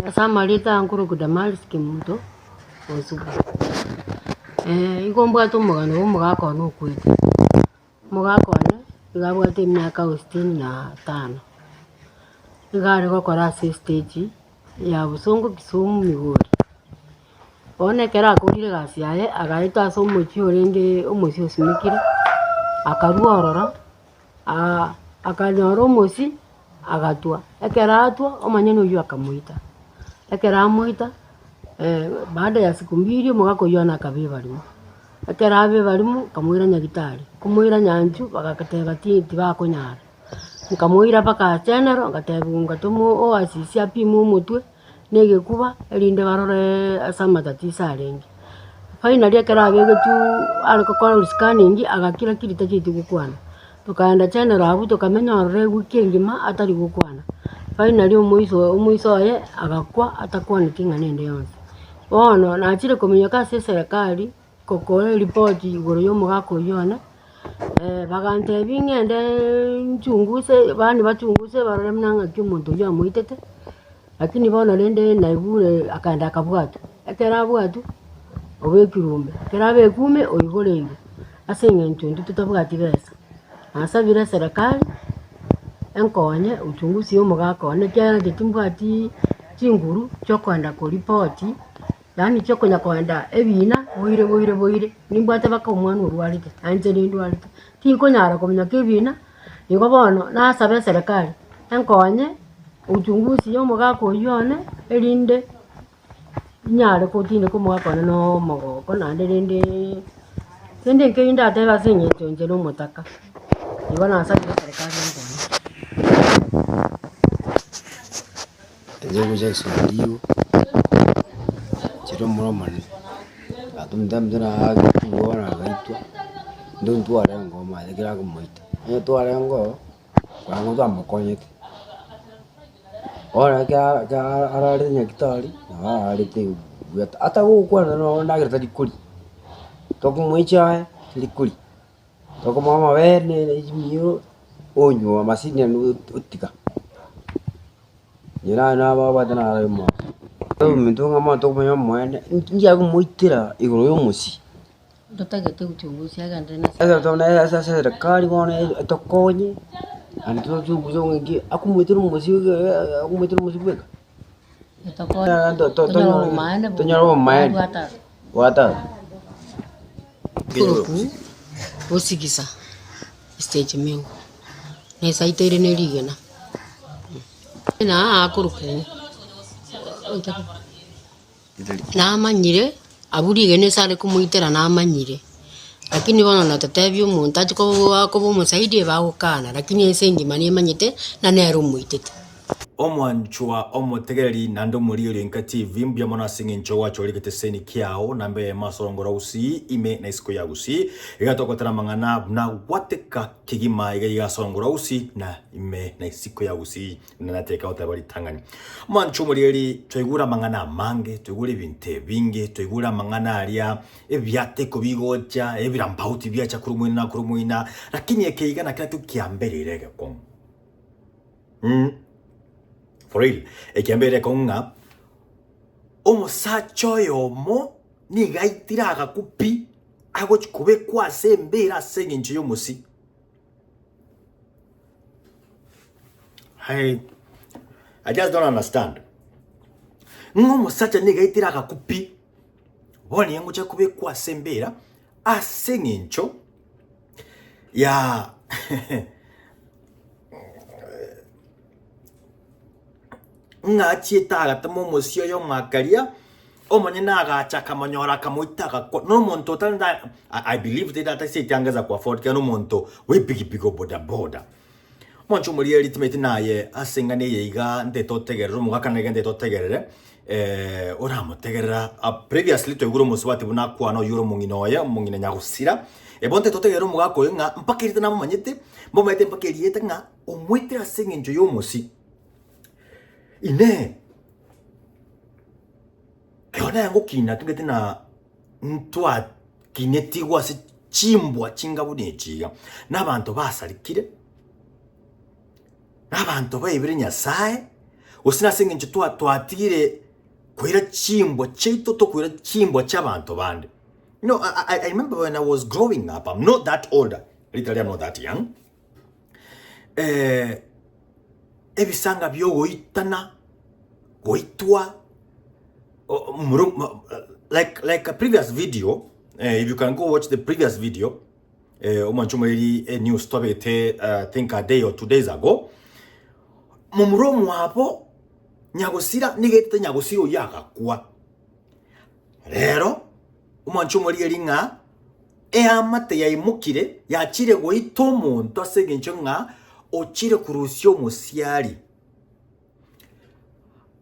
Ase amarieta aya nkorokwa Damaris Kemunto Osuga. Igo mbwate omogano bwa omogaka one okwete. Omogaka one nigo abwate emiaka sitini na tano, nigo are gokora ase estage ya Bosongo Kisumu Migori. Bono ekero akorire egasi yaye, agaeta ase omochie orenge omochie osimekire, akarwa ororo. Akanyora omosie, agatwa, ekero atwa, omonyene oyio akamoita. Ekero amoita, baada ya siku mbiri omogaka oyio one akaba ebarimo. Ekero aba ebarimo, nkamoira nyagetari, nkomoira nyanchu bagateba ti tibakonyara. Nkamoira mpaka general, nkatebiwa ngatoma oasisi apime omotwe. Na egekuba, erinde barore ase amatatiso arenge. Finally ekero abegetwe are gokora scanning agakira kiri tachieti gokwana. Tokaenda general abwo tokamenya ororo ewiki engima atari gokwana. Finally omoiso omoiso oye agakwa atakwaneti ng'a nende yonsi. Bono nachire kominyoka ase eserekari gokora eripoti igoro ya omogaka oywo one, bagantebia ng'ende nchunguse yaani bachunguse barore buna ng'aki omonto oywo amoitete. Lakini bono rende naigure akaenda akabwatwa, ekero abwatwa, obekirwe ime, ekero abekwa ime oigoreirwe, ase eng'encho intwe totabwati besa. Nasabire eserekari, enkonye uchunguzi ya omogaka one ekiagera inche timbwatiii chinguru chia okoenda koripoti, yaani chia okonya koenda ebina boire boire boire, nimbwate mpaka omwana orwarete, na inche nindwarete, tinkonyara kominyoka ebina. Igo bono nasaba eserekari enkonye uchunguzi ya omogaka oyio one, erinde inyare gotindeka omogaka one na omogoko naende rendeee rende nkeiyo ndatebe ase eng'encho inche na omotaka. Igo nasabire eserekari enkonye. Inche gocha esuguri chire omoro omonene, tata ominto bono agaitwa, intwe ntwarenge omanyete ekero akomoita, onye twarenge oo, kwang'u twamokonyete. Bono ekero ekero ararete nyagetari, nabo ararete buya ata gokwana nonye endagera tari koria, tokomoa echae tari koria, tokomoa amabere na chimioro onywa amasinani otiga. Nyasae nababwate naro ime. Ominto ng'a mono tokomanya omoene, inki akomoitera igoro y'omosie. Totagete uchunguzi agenderere na Ekero tore ase ase eserekari bono etokonye, naende tochunguse ng'a inki akomoitera omosie akomoitera omosie bweka. Tonyore obomaene Tonyore obomaene bwa tata. Koroku gosigisa stage mingo. Na esaito ere ne rigena, na akorokwa namanyire abwo rigena ase are komoitera namanyire, lakini bono natotebia omonto ache koba koba omosaidi ebagokana, lakini ense engima nemanyete ng'a nere omoitete. Omwanchwa omotegereri naende omorigereria Enka TV, mbuya mono ase eng'encho gwachorigete eseni kiao namba eyemo ase orongoro rwa Gusii ime na isiko ya Gusii. Iga togotera amang'ana buna gwateka kegima iga iga ase orongoro rwa Gusii na ime na isiko ya Gusii buna nateka goteba ritang'ani. Omwanchwa omorigereria twaigure amang'ana amange, twaigure ebinto ebinge, twaigure amang'ana aria ebiateko bigocha, ebirambauti biacha korwa moina na korwa moina, lakini eke iga nakio kiambereire egekong'u. For real, ekiambere ekong'u ng'a omosacha oyomo nigo aitire agakwa pi, agochi kobekwa ase embera ase eng'encho y'omosii. I, I just don't understand. Ng'a omosacha nigo aitire agakwa pi, bono nigo ngocha kobekwa ase embera ase eng'encho ya Ng'a achiete agatema omosie oye omwakaria, omonyene agacha akamonyora akamoita agakwa. Na omonto otari nda I believe tari atasieti angeza ku afford kera nomonto bwe epikipiki o bodaboda. Omonche omorigereria timanyeti naye ase eng'ana eye iga ntete otegerere omogaka nere ntete otegerere oramotegerera previously twaigure omosubati buna akwana oyio ore omong'ina oye omong'ina nyagosira. Ebo ntete otegerere omogaka oyo ng'a mpaka erieta namomanyete, mbomanyete mpaka erieta ng'a omoitire ase eng'encho y'omosie. Inee! Ekero naye ngokina tungete na ntwakinetigwe ase chimbwa chinga buna echi iga, na abanto basarekire, na abanto baebire Nyasaye, Gose nase eng'encho twa twatigire koira chimbwa chiaito tokoira chimbwa chi'abanto bande. You know, I, I, I remember when I was growing up, I'm not that older, literally I'm not that young. Eh, ebisanga biogoitana, goitwa, o- moro- mo- like like a previous video, eh, if you can go watch the previous video, eh, omwancho omoreri eh, news twabete uh, think a day or 2 days ago, momura omwabo nyagosira nigo etete nyagosira oyio agakwa. Rero omwancho omoreri ng'a eamate yaimokire yachire goita omonto ase eng'encho ng'a ochire korusia omosiari.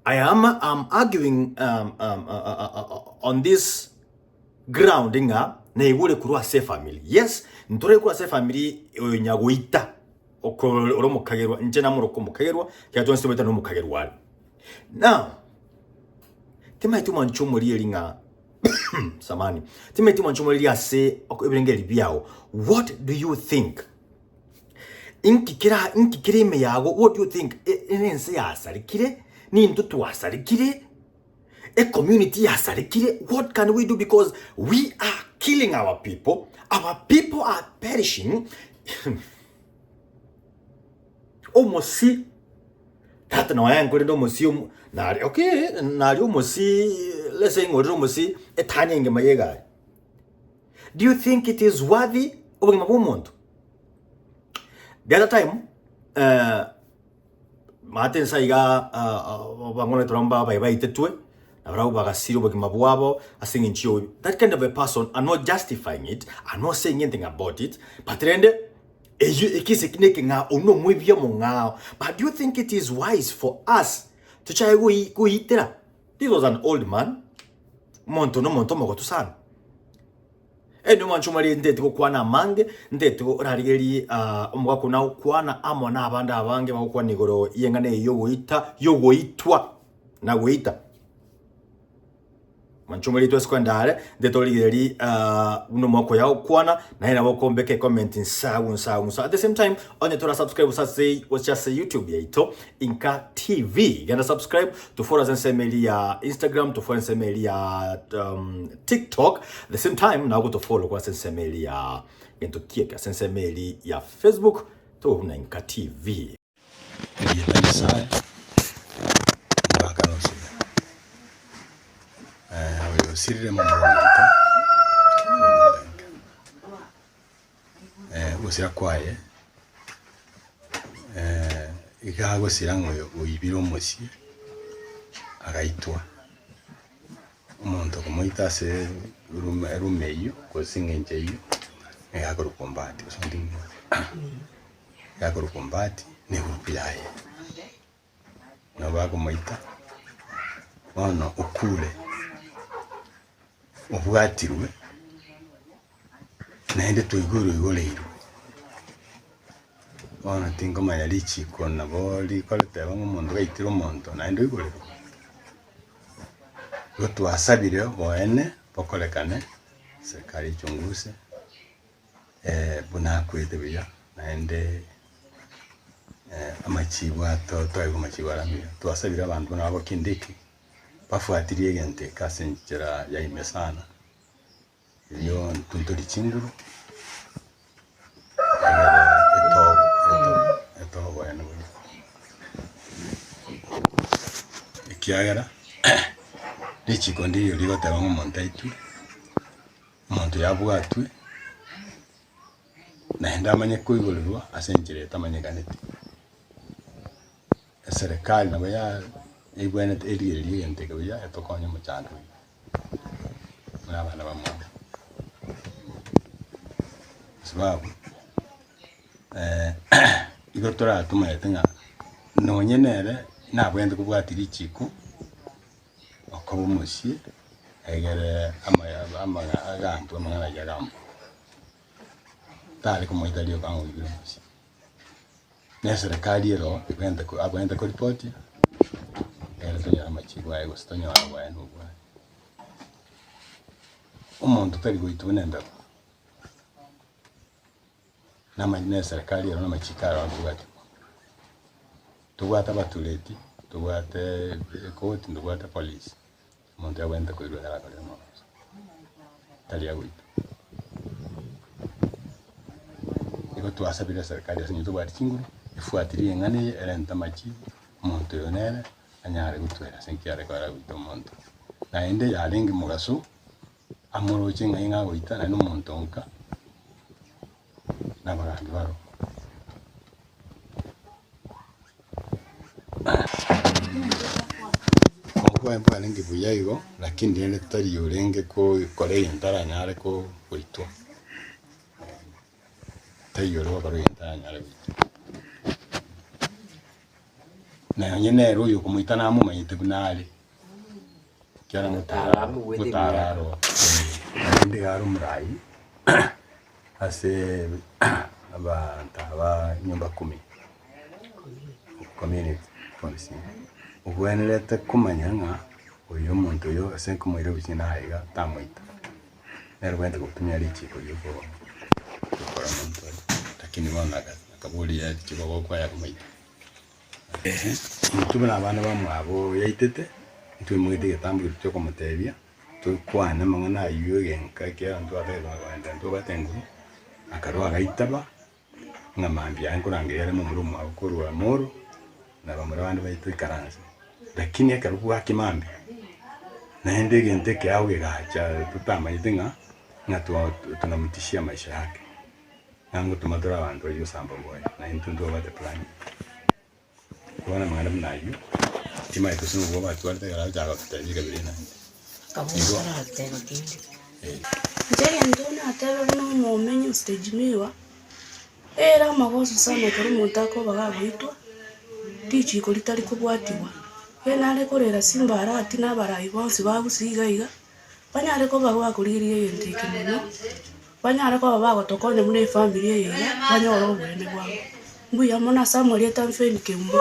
I am I'm arguing on this ground ng'a naigure korwa ase efamiri. Yes, ntore korwa ase efamiri oyo nyagoita oko ore omokagerwa, inche namoroka omokagerwa, ekiagera twensi tomaete nomokagerwa are. Now, timaeti omwancho omorieri ng'a samahani, timaeti omwancho omorieri ase ebirengererio biago, what do you think? Inki kera inki kere ime yago, what do you think? Ense yasarekire, nintwe twasarekire, ecommunity yasarekire, what can we do because we are killing our people, our people are perishing. Omosi tata nonya nkorende omosi omo nari okay nari omosi let's say ng'orere omosi etani engima ya egari. Do you think it is worthy obogima bwa omonto? The other time eh, maate nsa iga bang'wana toromba abaye baitetwe, na barabwo bagasira obogima bwabo ase eng'encho ya obobe. That kind of a person, I'm not justifying it, I'm not saying anything about it, but rende eyio ekese eki nekeng'ao, oyio nomoibia omong'ao. But do you think it is wise for us tochake goi goitera? This was an old man, omonto nomonto omogotu sana. Ere omwancho omoriri nteti gokwana amange, nteti orarigererie omogaka one agokwana amo na abande abange bagokwana igoro y'eng'ana eye y'ogoita y'ogoitwa na goita. Mwancho omoriri twese kogenda are, ntete origererie buna omogaka oyo agokwana, naye nabo okombeka ecomment inse agwo inse agwo inse. At the same time, onye tora subscribe gose ase gochia ase YouTube yaito, Inka TV, genda subscribe, tofollow ase ensemo eria ya Instagram, tofollow ensemo eria ya TikTok, the same time nabo gotofollow korwa ase ensemo eria ya gento kieke ase ensemo eria ya Facebook, tobe buna Inka TV. Erieta Nyasae, omogaka nosire. Oyo osirire momura ominto, ominto enke. Ogosira kwaye, iga agosira ng'a oyo oibire omosie, agaitwa. Omonto okomoita ase erume erume eyio, gose eng'encho eyio, nigo akorokwa ombati gose onde nigo akorokwa ombati na egurupu yaye. Nabo bakomoita, bono okure, obwatirwe, naende twaigure oigoreirwe. Bono tinkomanya richiko nabo rikoreteba ng'a omonto gaitire omonto naende oigorerwe. Igo twasabire oboene bokorekane, serikali echunguse, buna akwete buya, naende amachibu ato twaigwa amachibu are amuya. Twasabire abanto buna aba Kindiki, bafuatirie egento eke ase enchera ya ime sana, erio intwe ntori chinguru, egere eto eto etoe oboene buya. Ekiagera richiko ndirio rigoteba ng'a omonto aitwe, omonto yabwatwe, naende amanye koigorerwa ase enchera etamanyekaneti. Eserekari nabo ya yaigwenete erigereria egento eke buya etokonye omochando oyio. Buna abana bamwabo. Kwa sababu igo toratomanyete ng'a nonye nere nabwenerete kobwatia richiko, okoba omosie egere amaya amang'a agambwe amang'ana ayio agambwe. Tari komoita rioka ng'a oibire omosie. Na eserekari ero ebwenerete ko abwenerete koripotia, egere tonyore amachibu aye gose tonyore oboene obwaye. Omonto tari goitwa buna embeba, nama na eserekari ero na amachiko aro akobwatia. Tobwate abatureti. Ntobwate ekoti, ntobwate polisi, omonto abwenerete koirwa ekero akorire amagoso, tari agoitwa. Igo twasabire eserikari ase eng'encho tobwati chinguru, efuatirie eng'ana eye erente amachibu, omonto oyo nere anyare gotwera ase eng'encho yare kore agoita omonto. Naende yarenge mogaso, amoroche ng'a ing'a agoita naende omonto nka, na abagambi baroo. Obobe bwarenge buya igo, lakini rende tari orenge kora egento aranyare goitwa, taiyo ore gokora egento aranyare goitwa. Na onye nere oyokomoita namomanyete buna are, ekiagera ngotara aro, naende iga are omorai ase abanto aba nyumba kumi, community policy, obwenerete komanya ng'a oyo omonto oyo ase nkomoira gochia naye iga tamoita, nere obwenerete gotumia richiko ria okora omonto oyo, lakini bono akaboria richiko gokwaya komoita. Intwe buna abana bamwabo yaitete, ntwaimogetie egetambo keria tokomotebia. Tokwane amang'ana ayio egenka ekiagera ntwatagete kogenderera ntobwate enguru, akarwa agaitaba, ng'a mambia aye nkorangeria are momura omwabo korwa moro, na bamura bande baito ikaranse. Lakini ekero bwakia mambia, naende egento ekeao kegacha totamanyete ng'a ng'a twa tunamtishia maisha yake, ng'a ngotoma tore abanto baria gosamba bwoye, na intwe ntobwate plan. Bono amang'ana buna ayio, timanyeti gose nobwo batwarete ekero agochaka gototebia ekabira eye naende. Igo. Inche egento natebe buna omomenyi o stage miwa, ere amagoso sana ekero omonto akoba gagoitwa, richiko ritari kobwatiwa. Ekero nare korera simbarati na abarai bonsi ba gusii iga iga, banyare koba bakorigereria egento eke mono, Banyare koba bagotokonya buna efamiri eye iga, banyore oboene bwabo. Mbuya mono ase amarieta a Mfeni Keumbu.